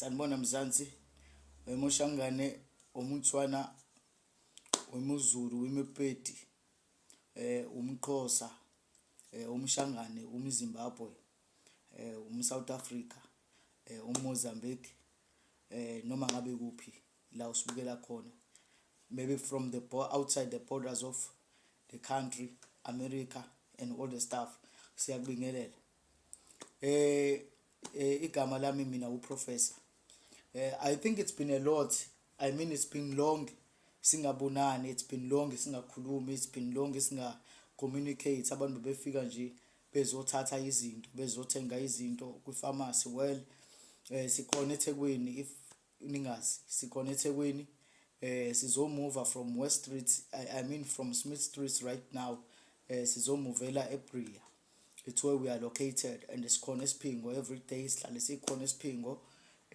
Sanibona Mzansi, wemoshangane, womuTswana, wemuZulu, wemuPedi, umXhosa, umShangane, umZimbabwe, umSouth Africa, uMozambique, noma ngabe kuphi la usibukela khona. Maybe from the outside the borders of the country, America and all the stuff. Siyakubingelela. Igama lami mina uProfessor. I think it's been a lot. I mean, it's been long singabonani, it's been long singakhulumi, it's been long singa communicate. Abantu befika nje bezothatha izinto, bezothenga izinto kwi-pharmacy. Well, sikhona eThekwini, if ningazi, sikhona eThekwini. Sizomuva from West Street, I mean from Smith Street right now. Sizomuvela eBria. It's where we are located and sikhona eSiphingo every day, sihlale sikhona eSiphingo.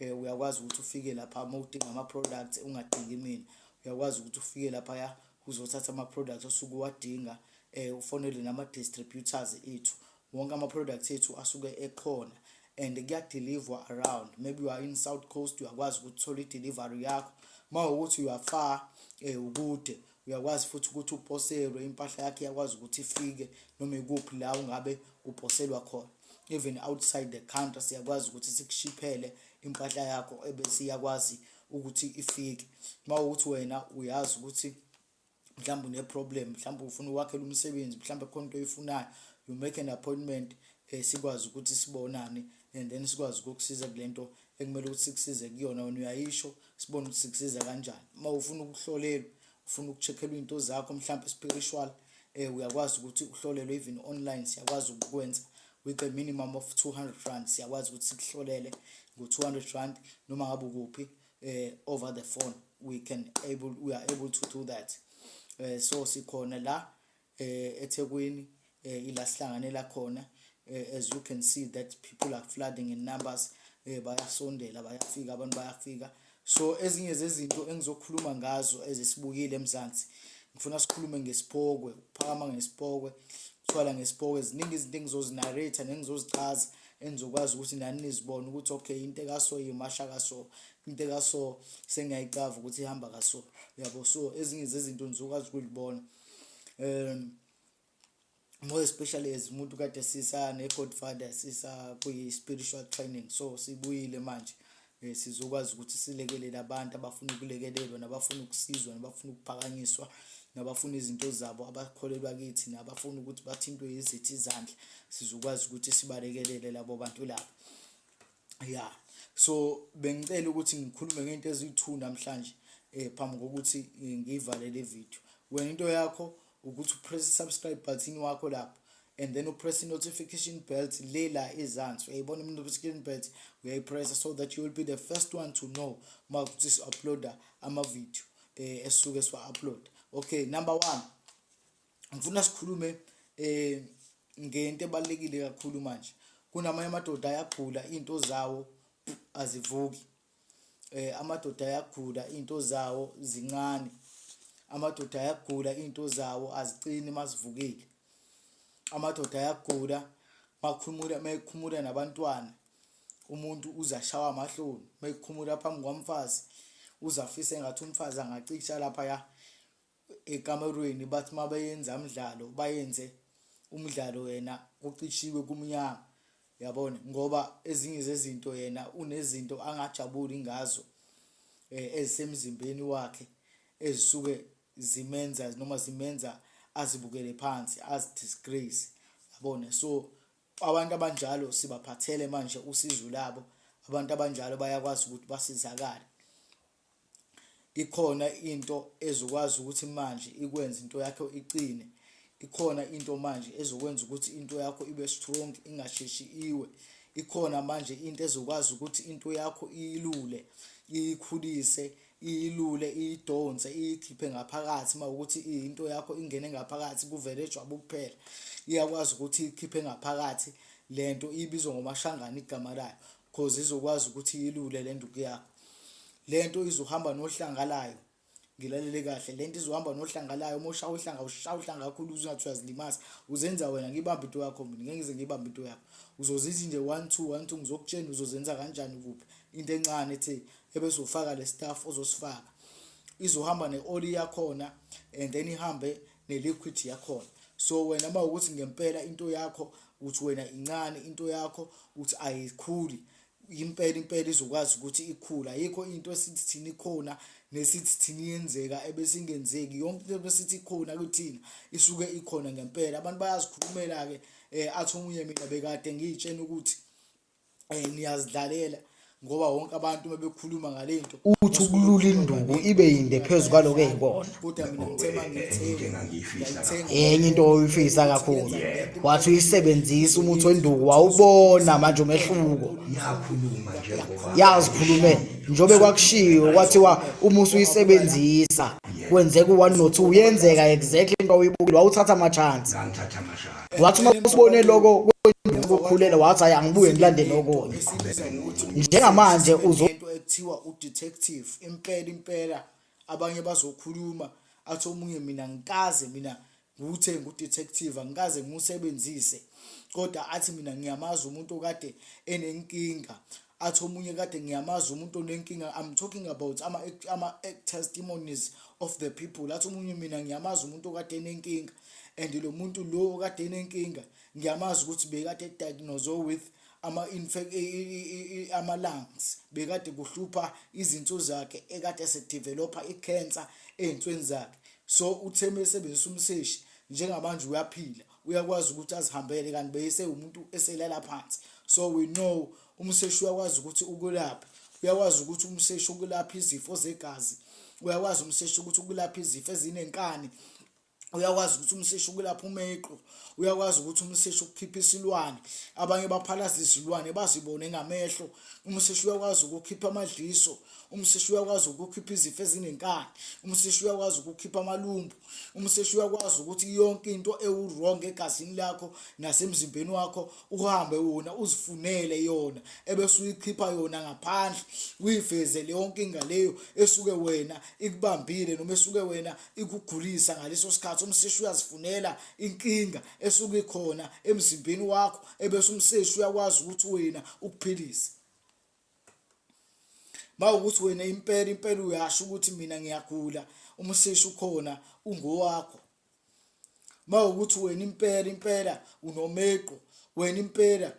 Uyakwazi ukuthi ufike lapha uma udinga ama-products, ungadingi mina. Uyakwazi ukuthi ufike laphaya uzothatha ama-products osuke uwadinga, ufonele nama-distributors ethu. Wonke ama-products ethu asuke ekhona and kuya-deliver around. Maybe you are in South Coast, uyakwazi ukuthi uthole i-delivery yakho. Mawukuthi you are far, ukude, uyakwazi futhi ukuthi uposelwe impahla yakho, iyakwazi ukuthi ifike noma ikuphi la ungabe uposelwa khona. Even outside the country siyakwazi ukuthi sikushiphele impahla yakho ebese iyakwazi ukuthi ifike. Mawukuthi wena uyazi ukuthi mhlawumbe une-problem, mhlawumbe ufuna ukwakhela umsebenzi, mhlawumbe khona into oyifunayo, you make an appointment, sikwazi ukuthi sibonane and then sikwazi ukukusiza kulento ekumele ukuthi sikusize kuyona. Wena uyayisho, sibone ukuthi sikusiza kanjani. Uma ufuna ukuhlolelwa, ufuna uku-check-elwa iy'nto zakho mhlawumbe spiritual, uyakwazi ukuthi uhlolelwe even online, siyakwazi ukukwenza with a minimum of R200. Siyakwazi ukuthi sikuhlolele ngo-R200 noma ngabe ukuphi, over the phone we are able to do that. So sikhona la eThekwini, ila sihlanganela khona. As you can see that people are flooding in numbers, bayasondela, bayafika abantu, bayafika. So ezinye zezinto engizokhuluma ngazo ezisibukile eMzansi, ngifuna sikhulume ngesiphokwe, ukuphakama ngesipokwe, ukuthwala ngesipokwe. Ziningi izinto engizozinarrate nengizozichaza enizokwazi ukuthi nani nizibone ukuthi okay, into ekaso imasha kaso, into ekaso sengiyayicava ukuthi ihamba kaso, yabo. So ezinye zezinto nizokwazi ukuyibona, more especially as umuntu kade sisa ne-Godfather, sisa kwi-spiritual training. So sibuyile manje, sizokwazi ukuthi silekelele abantu abafuna ukulekelelwa, nabafuna ukusizwa, nabafuna ukuphakanyiswa, nabafuna izinto zabo, abakholelwa kithi, nabafuna ukuthi bathintwe yizithi izandla. Sizokwazi ukuthi sibalekelele labo bantu labo, ya. So bengicela ukuthi ngikhulume ngento eziyi-2 namhlanje, phambi kokuthi ngiyivale le video. Wena into yakho ukuthi upress subscribe button wakho lapho and then upress i-notification bell le la ezansi. Uyayibona i-notification bell? Uyayipressa so that you will be the first one to know uma kuthi si-uploada ama-video, esisuke siwa-upload. Okay, number one, ngifuna sikhulume ngento ebalulekile kakhulu. Manje kunamanye amadoda ayagula, into zawo azivuki. Amadoda ayagula, into zawo zincane. Amadoda ayagula, into zawo azicini mazivukile. Amadoda ayagula, makhumula, mayekhumula nabantwana umuntu uzashawa amahloni, mayekhumula phambi kwamfazi uzafisa engathi umfazi angacisha lapha ya ekamerweni, bathi mabeyenza umdlalo, bayenze umdlalo yena kucishiwe, kumnyama, yabona, ngoba ezinye zezinto yena unezinto angajabuli ngazo ezisemzimbeni wakhe, ezisuke zimenza noma zimenza azibukele phansi, azi-disgrace, yabona. So abantu abanjalo sibaphathele manje usizo labo. Abantu abanjalo bayakwazi ukuthi basizakale. Ikhona into ezokwazi ukuthi manje ikwenze into yakho iqine. Ikhona into manje ezokwenza ukuthi into yakho ibe strong, ingasheshi iwe. Ikhona manje into ezokwazi ukuthi into yakho iyilule, iyikhulise, iyilule, iyidonse, iyikhiphe ngaphakathi. Uma ukuthi into yakho ingene ngaphakathi, kuvele ejwabu kuphela, iyakwazi ukuthi iyikhiphe ngaphakathi lento. Ibizwa ngomashangana igama layo, cause izokwazi ukuthi iyilule le nduku yakho. Lento izohamba nohlanga layo. Ngilalele kahle, lento izohamba nohlanga layo. Uma ushaya uhlanga, ushaya uhlanga kakhulu uzingathi uyazilimaza, uzenza wena. Ngibambe into yakho, mina ngeke ngize ngibambe into yakho. Uzozithi nje 1 2 1 2, ngizokutshela uzozenza kanjani, kuphi. into encane ethi ebese ufaka le stuff ozosifaka izohamba ne-oli yakhona and then ihambe ne-liquid yakhona. So wena uma ukuthi ngempela into yakho uthi wena incane into yakho uthi ayikhuli impela impela izokwazi ukuthi ikhule. Ayikho into esithi thina ikhona nesithi thina iyenzeka ebese ingenzeki. Yonke into ebesithi ikhona kuthina isuke ikhona ngempela. Abantu bayazikhulumela-ke athi omunye mina bekade ngiy'tshena ukuthi niyazidlalela ngoba wonke abantu uma bekhuluma ngale nto. Uthi ukulula induku ibe yinde phezu kwaloko eyikona. Kodwa mina ngithe uma ngiyithenga ngayithenga. Enye into oyifisa kakhulu wathi uyisebenzisa umuthi wenduku wawubona manje umehluko. Yakhuluma njengoba Yazikhulumela njengoba kwakushiwo kwathiwa uma usuyisebenzisa kwenzeka u-one no-two uyenzeka exactly into oyibukile wawuthatha ama-chance. Ngangithatha amashaya. Wathi uma usibone lokho ukukhulela wathi hayi angibuye ngilandele okunye. Njengamanje uzo into ekuthiwa u-detective impela impela abanye bazokhuluma athi omunye mina ngikaze mina ngiwuthenge u-detective angikaze ngiwusebenzise kodwa athi mina ngiyamazi umuntu okade enenkinga athi omunye kade ngiyamazi umuntu onenkinga. I'm talking about ama testimonies of the people. Athi omunye mina ngiyamazi umuntu okade enenkinga and lo muntu lo okade enenkinga ngiyamazi ukuthi bekade diagnosed with ama ama lungs, bekade kuhlupha izinso zakhe, ekade esedevelopa icancer ezinsweni zakhe. So uthe mesebenzisa umseshi njengamanje uyaphila, uyakwazi ukuthi azihambele kanti beyise umuntu eselala phansi. So we know umseshi uyakwazi ukuthi ukulaphe, uyakwazi ukuthi umseshi ukulapha izifo zegazi, uyakwazi umseshi ukuthi ukulapha izifo ezinenkani, uyakwazi ukuthi umseshi ukulapha umeqo, uyakwazi ukuthi umseshi ukukhipha isilwane. Abanye baphalaza izilwane bazibone ngamehlo. Umseshi uyakwazi ukukhipha amadliso, umseshi uyakwazi ukukhipha izifo ezinenkani, umseshi uyakwazi ukukhipha amalumbu, umseshi uyakwazi ukuthi yonke into ewu-wrong egazini lakho nasemzimbeni wakho uhambe wona uzifunele yona ebese uyikhipha yona ngaphandle, uyiveze leyo nkinga leyo esuke wena ikubambile noma esuke wena ikugulisa ngaleso sikhathi. Umseshi uyazifunela inkinga esuke ikhona emzimbeni wakho ebese umseshi uyakwazi ukuthi wena ukuphilise. Mawukuthi wena impela impela uyasho ukuthi mina ngiyagula, umseshi ukhona ungowakho. Mawukuthi wena impela impela unomeqo, wena impela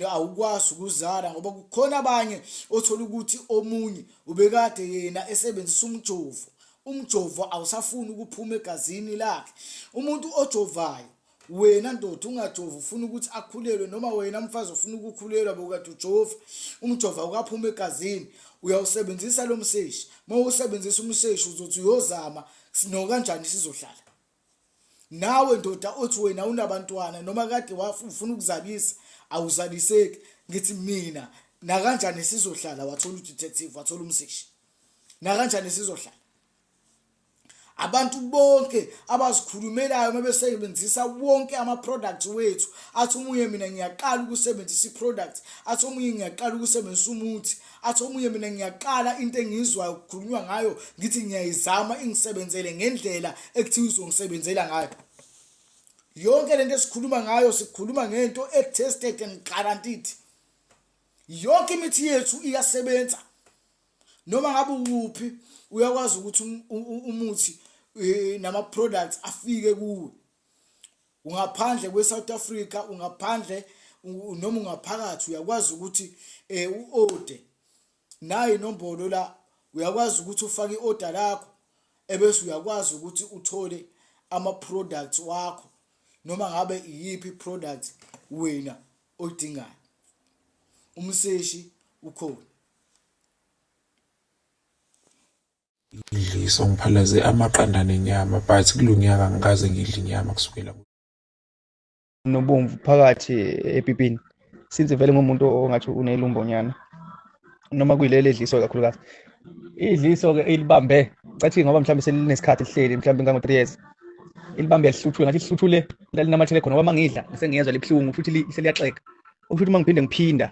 awukwazi ukuzala ngoba kukhona abanye othola ukuthi omunye ubekade yena esebenzisa umjovo, umjovo awusafuni ukuphuma egazini lakhe. Umuntu ojovayo wena ndoda ungajovi ufuna ukuthi akhulelwe, noma wena mfazi ufuna ukukhulelwa bokade ujova, umjovo awukaphuma egazini, uyawusebenzisa lo mseshi. Mawusebenzisa umseshi uzothi uyozama nokanjani sizohlala nawe ndoda othi wena unabantwana noma kade ufuna ukuzalisa awuzaliseki, ngithi mina nakanjani sizohlala. Wathola udetective, wathola umseshi, nakanjani sizohlala. Abantu bonke abazikhulumelayo uma besebenzisa wonke ama-products wethu, athi omunye mina ngiyaqala ukusebenzisa i-product, athi omunye ngiyaqala ukusebenzisa umuthi, athi omunye mina ngiyaqala into engiyizwayo kukhulunywa ngayo ngithi ngiyayizama ingisebenzele ngendlela ekuthiwa izongisebenzela ngayo. Yonke lento esikhuluma ngayo sikhuluma ngento e-tested and guaranteed. Yonke imithi yethu iyasebenza. Noma ngabe ukuphi uyakwazi ukuthi umuthi nama-products afike kuwe. Ungaphandle kwe-South Africa, ungaphandle noma ungaphakathi, uyakwazi ukuthi u-ode. Nayi inombolo la, uyakwazi ukuthi ufake i-order lakho ebese uyakwazi ukuthi uthole ama-products wakho noma ngabe iyiphi i-product wena oyidingayo. Umseshi ukhona. Idliso ngiphalaze amaqanda nenyama but kulo nyaka angikaze ngidle inyama kusukela Nobomvu phakathi epipini since vele ngumuntu ongathi unelumbonyana noma kuyileli edliso kakhulukazi idliso-ke ilibambe cathi ngoba mhlawumbe selinesikhathi lihleli mhlawumbe ngango-3 years ilibambe yalihluthule ngathi lihluthule lalinamathele khona ngoba uma ngidla sengiyezwa libuhlungu futhi seliyaxega okusho ukuthi uma ngiphinde ngiphinda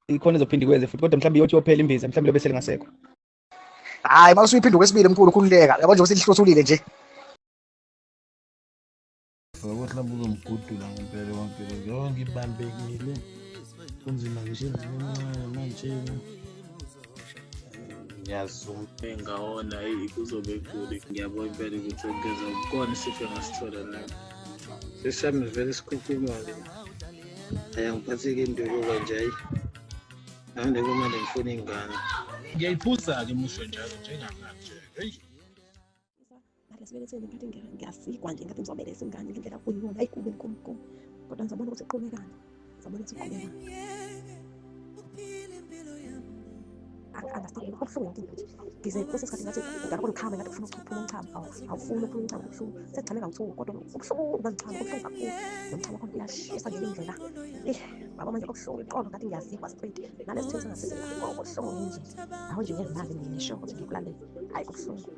ikhona izophinde ikwenze futhi kodwa mhlawumbe iyothi yophela imbiza mhlawumbe lobe selingasekho. Hayi uma usuyiphinda okwesibili mkhulu khululeka yabo nje usilihluthulile nje. Yabo mhlawumbe uzomgudula ngempela yonke le yonke ibambekile. Kunzima ngisho ingane encane manje. Ngiyazuma ngawona, eyi kuzobe kubi. Ngiyabona impela ukuthi ukugeza kukhona isifo engasithola nami. Sesami vele sikhukhumale. Hhayi angiphatheki induku kanje hhayi. Nami kumele ngifune ingane. Ngiyayiphuza-ke imusho njalo njengamanje. Heyi. Ngalesibelethweni ngathi ngiyasikwa nje, ngathi ngizobeletha ingane ngendlela kuyiyona. Ayi kubi kum kum, kodwa ngizobona ukuthi iqhubekani, ngizobona ukuthi iqhubekani. Angi-understand, kubuhlungu yonke into nje. Ngize kwesinye isikhathi ngathi ngakho ngichame, ngathi ufuna ukuphuma umchamo, awufuni ukuphuma umchamo, kubuhlungu. Sekuchame kawu-two, kodwa kubuhlungu uma ngichama, kubuhlungu kakhulu. Nomchamo wakhona uyashisa ngenye indlela. Eh baba, manje kubuhlungu iqolo, ngathi ngiyazikwa straight. Nalesi sitho sangasese kubuhlungu nje. Awu nje ngeke ngazi ngisho ukuthi ngikulalele. Hayi kubuhlungu.